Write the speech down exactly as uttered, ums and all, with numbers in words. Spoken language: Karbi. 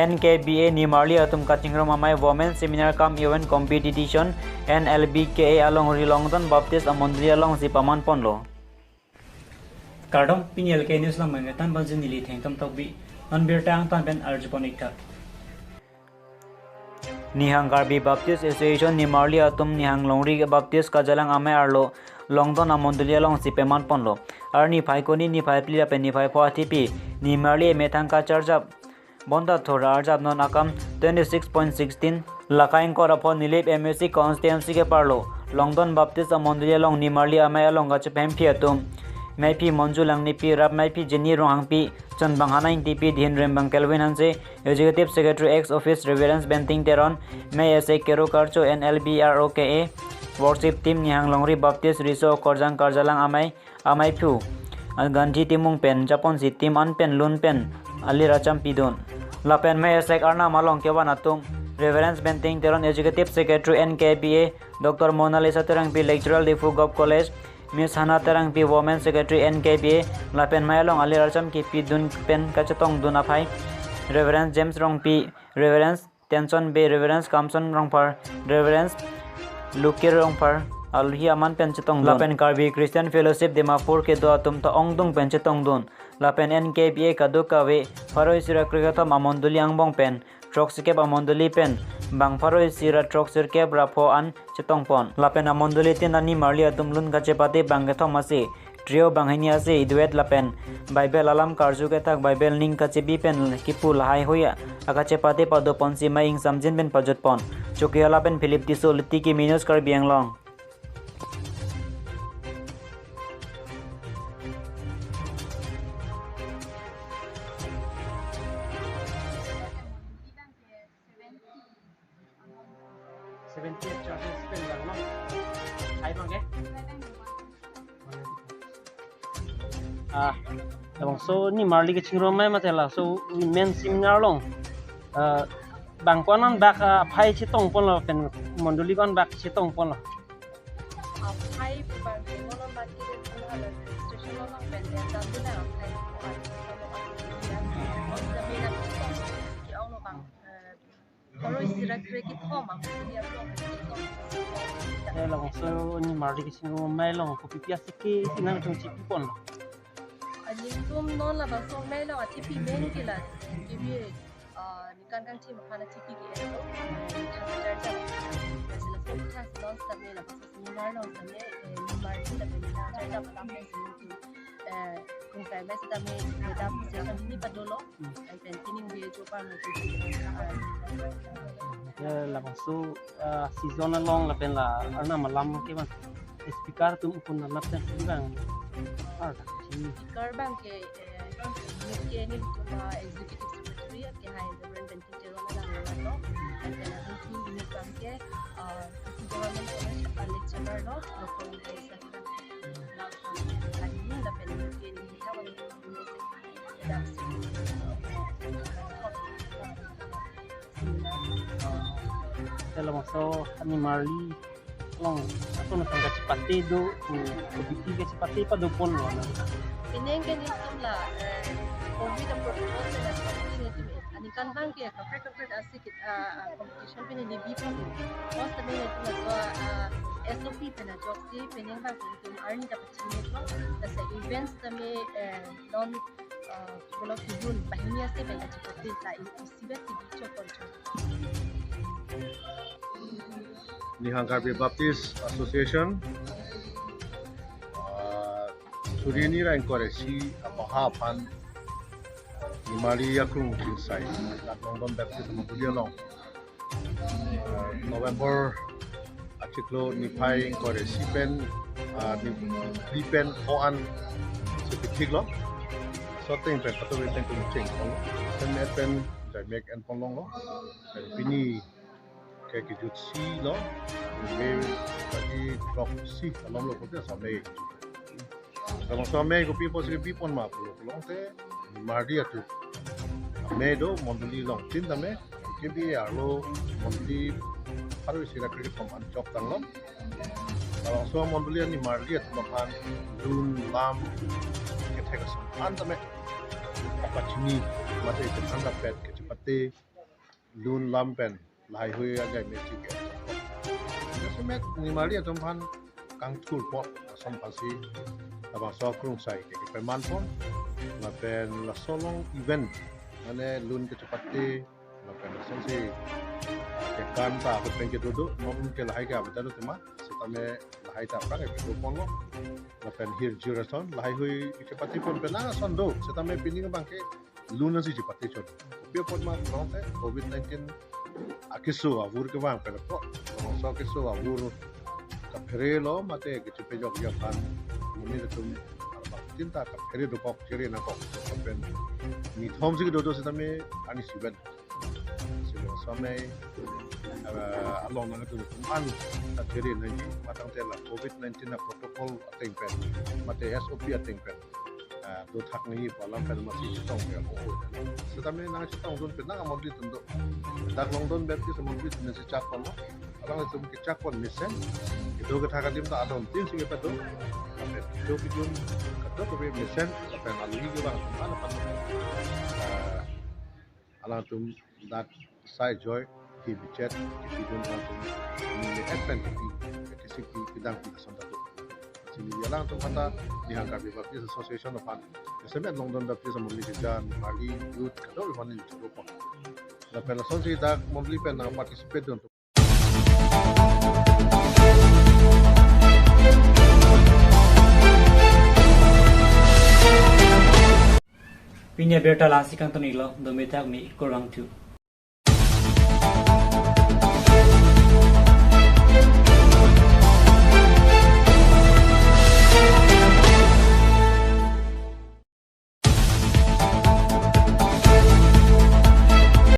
N K B A Nimarli atum kachingrum amei Women Seminar cum Event Competition, N L B K A alongri Longdon Baptist amondoli alongsi paman ponlo. Kardom, pini L K News along mangketan banjin neli Thengtom Tokbi, non birta angtan pen arjupon iktha. Nihang Karbi Baptist Association Nimarli atum Nihang Longri Baptist Karjalang amei arlo Longdon amondoli alongsi paman ponlo. Arni Phaikuni niphai phli lapen niphai pho athipi Nimarli emethang kacharjap bonta thora arjap non akam twenty six point sixteen, Lakaing Korapho Nilip M A C constituency keparlo Longdon Baptist amondoli along Nimarli amei along kachepemphi atum meiphi Monju Langnipi, rap meiphi Jenny Ronghangpi, chonbang Hana Ingtipi, dhin rembang Kelvin Hanse, Executive Secretary ex office Reverend Benting Teron, mei esek Kero Karcho, N L B R O K A, worship team Nihang Longri Baptist Riso Korjang Karjalang amei, ameiphu Gandhi Timung pen japonsi team an pen lun pen alir acham pidun. Lapen mei esek arnam along kevan atum Reverend Benting Teron, Executive Secretary N K B A, Doctor Monalisa Terangpi, Lecturer Diphu Govt College, Miss Hana Terangpi, Women Secretary N K B A, lapen mei along alir acham kepidun pen kachetongdun aphai Reverend James Rongpi, Reverend Tenson Bey, Reverend Kamson Rongphar, Reverend Lukir Rongphar, alohi aman pen chetongdun. Lapen Karbi Christian Fellowship Dimapur kedo atum ta ongdung pen chetongdun. Lapen N K B A kadokave pharo isi ra krekethom amondoli angbong pen throksikep amondoli pen bang pharo isi ra throksirkep ra pho an chetongpon. Lapen amondoli tin ani Nimarli atum lun kachepate bang kethom ase, trio banghini ase, iduet lapen Bible alam karju kethak, Bible ning kachebi pen kipu lahai hui akachepate padoponsi mei ingsamjin pen pajutpon. Chokihola pen Philip Tisso, Litiki News Karbi Anglong. Seventy charges pen bang no? Hai bang ke? Ah, labangso Nimarli kachingrum amei mate laso women seminar along, ah, bang ko-an bak, ah, aphai chetongponlo pen mondoli ko-an bak chetongponlo? Aphai pu bang ke non non bak ke hala registration along pen ya dan tu na aphai ko-an. Ki ong lo bang, eh, pharo isi ra krekethom ang, ya, Eh, labangso Nimarli kachingrum amei along kopi pi ase ke isi nangtum chepipon? Aning tum non labangso amei along achipi men ke la, kibi, ah, ningkan kangthim aphan achipi ke elo, eh, thang charjap. Sila so thang non sitame labangso seminar along sitame, eh, Nimarli sitame ningkan charjap alam pen si ningtum, eh, kungsai amei sitame, eh, dam session hini padolo. Hmm. Lapen pining B H O pa mo tu. Ya, labangso, ah, season along lapen la arnam alam kevan speaker atum ukun nanap ten si bang. Ah, si. Speaker bang ke, eh, ke nelitum, ah, executive secretary ke hai Reverend Benting Teron alang lo. Lapen atum ni bang ke, ah, Government College, ah, lecturer lo, local university. Lapen aning lapen ke ni kita wani Dalam so Nimarli along atum nangkachepate do, hmm, kopi pi kachepate padoponlo na. Pining ke nelitum la, eh, COVID protocol pen la, nelitum aningkan bang ke kaprek kaprek ase ke, ah, ah, competition pen neli bipo. Most of nelitum la so, ah, S O P pen ajoksi pining bang nelitum arni dapat chinilo, laso events tame, eh, non, eh, block yun banghini ase pen kachepate la, i-, isivet si bicho poncho. Nihang Karbi Baptist Association, ah, suri hini ra ingkoi ra isi abaha aphan Nimarli akrung kingsai, dak Longdon Baptist Amondoli along, ah, November achiklo niphai ingkoi ra isi pen, ah, ni-, phli pen ko-an si pithiklo. Soteng pen patu pen pen cheng kong. Sen et pen jaimek en ponlonglo. Pen pini ke kejut isi lo. Mei tadi throksi along lo kote sa mei. Labangso amei kopi apotsi kepipon ma pulo pulote Nimarli atum amei do mondoli along tin tame, kibi arlo mondoli pharo isi ra krekethom an choptanglo. Labangso mondoli an Nimarli atum aphan lun lam kethek ason an tame kapachini mate kethang kapet kachepate lun lam pen lahaihui agai me chike. Jasemet nimarli atum aphan kangthur apot ason aphansi labangso akrungsai ke kepaman pon. Lapen laso along event, mane lun kechepate, lapen lasonsi kekan ta ahut pen kedo do, non ke lahai ke avedet lo tema, setame lahai ta aphrang kedo ponlo. Lapen hirjur ason lahaihui chepate pon pen ason do, setame pini abang ke lun asi chepate chot. Kopi apot ma rong te covid nineteen akeso avur kevang pen apot, labangso akeso avur kaphere lo, mate kechepajok aphan monit atum arba tin ta kaphere dokok, chere nangkok. Lapen nithom si kedo do setame ani siben. Silo samai, eh, along nangtum an kachere nangji, matang te la covid nineteen a protocol ateng pen, mate S O P ateng pen, eh, dothak nangji pu alam pen masi chetong ke ho. Setame nangchetongdun pen nang amonit atum do. Dak Longdon Baptist amonit atum si chak pon lo. Alangtum kechak pon mesen, kedo kethak adim ta adon tin si kepado. Lapen kedo kejun kadokave mesen, lapen alangli kevang atum an aphan, eh, alangtum dak sai joy, hi bichet, kepidun alangtum, ni le et pen kepi, kesi pi, kedang pi ason ta do. Sini alangtum kata, Nihang Karbi Baptist Association aphan, jasemet Longdon Baptist amonit keja, nimarli, youth, kadokave aphan neli choro pon. Lapen lasonsi dak monit pen nang participate dun. Pini abirta lasi kangton iklo, dome thak me ikur vangthu.